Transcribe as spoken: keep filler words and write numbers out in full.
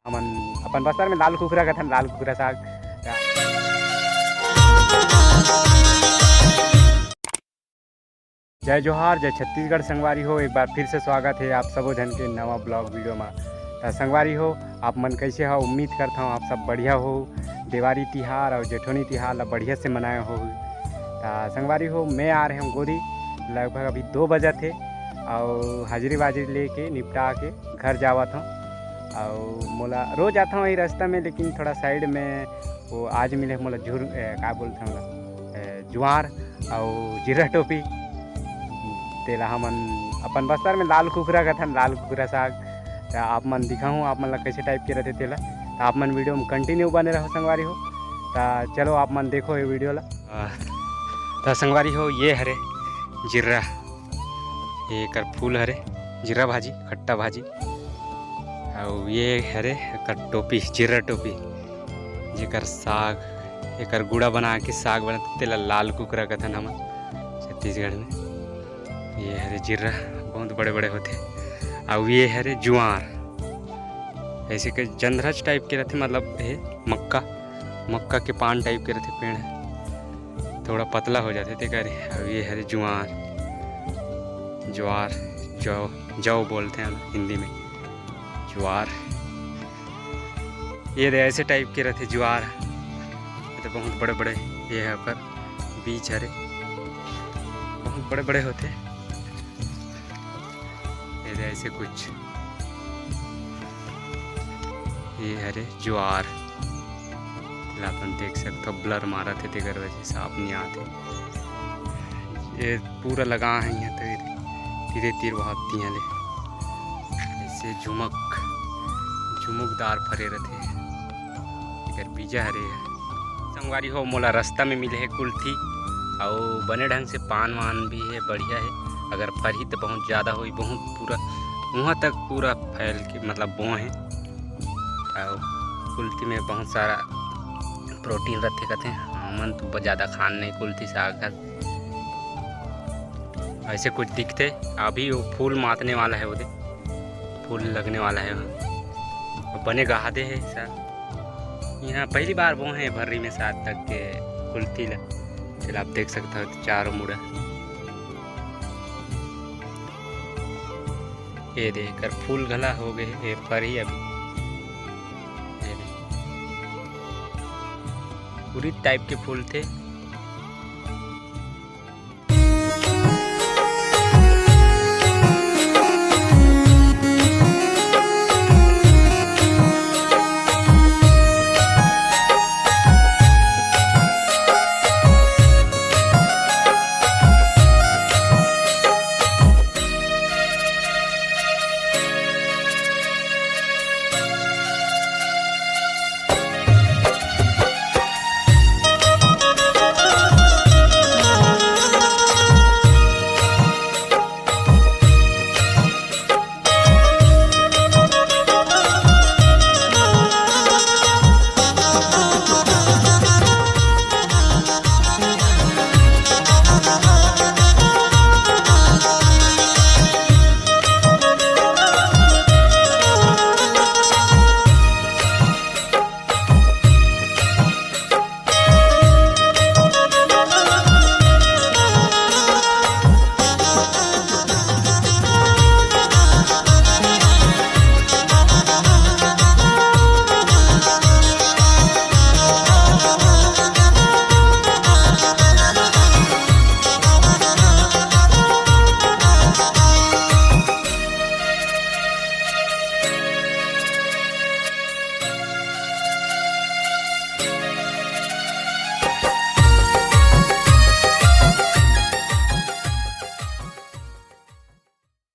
हमन अपन बस्तर में लाल कुकरा कथन, लाल कुकरा साग। जय जोहार, जय छत्तीसगढ़ संगवारी हो। एक बार फिर से स्वागत है आप सबो झन के नवा blog video मा। त संगवारी हो, आप मन कैसे हो? उम्मीद करता हूँ आप सब बढ़िया हो। देवारी तिहार और जेठोनी तिहार ला बढ़िया से मनाए हो। त संगवारी हो, मैं आ रहे हूँ गोदी, लगभग अभी दो बजत हे और हाजिरी वाजिरी लेके निपटा के घर जावत हूँ। और मोला रोज आता हूँ यही रास्ता में, लेकिन थोड़ा side में वो आज मिले मोला झुर-, ए, का बोलते हैं ओला, ए, जुआर और जिर्रा टोपी। तेला हमन अपन बस्तर में लाल कुकरा कथन, लाल कुकरा साग। त आप मन दिखाहूँ आप मन ला कैसे type के रहते तेला। त आप मन video में continue बने रहो संगवारी हो। त चलो आप मन देखो ये video ला। आ, त संगवारी हो, ये हरे जिर्रा, ये एकर फूल हरे, जिर्रा भाजी, खट्टा भाजी। अउ ये हरे एकर टोपी, जिर्रा टोपी, जेकर साग, एकर गुड़ा बना के साग बनत, तेला लाल कुकरा कथन हमन छत्तीसगढ़ में। ये हरे जिर्रा, बहुत बड़े बड़े होथे। अउ ये हरे जुआर, ऐसे के जंधरच type के रहथे, मतलब हे मक्का, मक्का के पान type के रहथे पेड़ ह, थोड़ा पतला हो जाथे तेकर। अउ ये हरे जुआर, ज्वार, जौ, जौ बोलथे हम हिंदी में, ज्वार। ये दे ऐसे type के रहथे ज्वार, ये तो बहुत बड़े बड़े, ये है ओकर बीज हरे, बहुत बड़े बड़े होथे। ये दे ऐसे कुछ, ये हरे ज्वार ला अपन देख सकथो, blur मारत हे तेकर वजह से साफ नहीं आत हे। ये पूरा लगा है यहाँ तक, तीरे तीर बहुत तिया ले ऐसे झुमक, झुमुकदार फरे रथे। एकर बीजा हरे। संगवारी हो, मोला रास्ता में मिले हे कुल्थी, अउ बने ढंग से पान वान भी हे, बढ़िया हे। अगर फरही तो बहुत ज़्यादा होही, बहुत पूरा वहाँ तक पूरा फैल के मतलब बोए हे। अउ कुल्थी में बहुत सारा protein रथे कथे, हमन तो ज़्यादा खान नहीं कुल्थी साग हर। ऐसे कुछ दिखथे। अभी वो फूल मातने वाला है, वो दे फूल लगने वाला है वहाँ। बने गहादे है सर। यहाँ पहली बार बोए हे भर्री में साग तक के कुल्थी ला। चल आप देख सकता हो चारों मुड़ा। ये दे एकर फूल घला हो गए, ये फरही अभी। ये दे। उरीद type के फूल थे,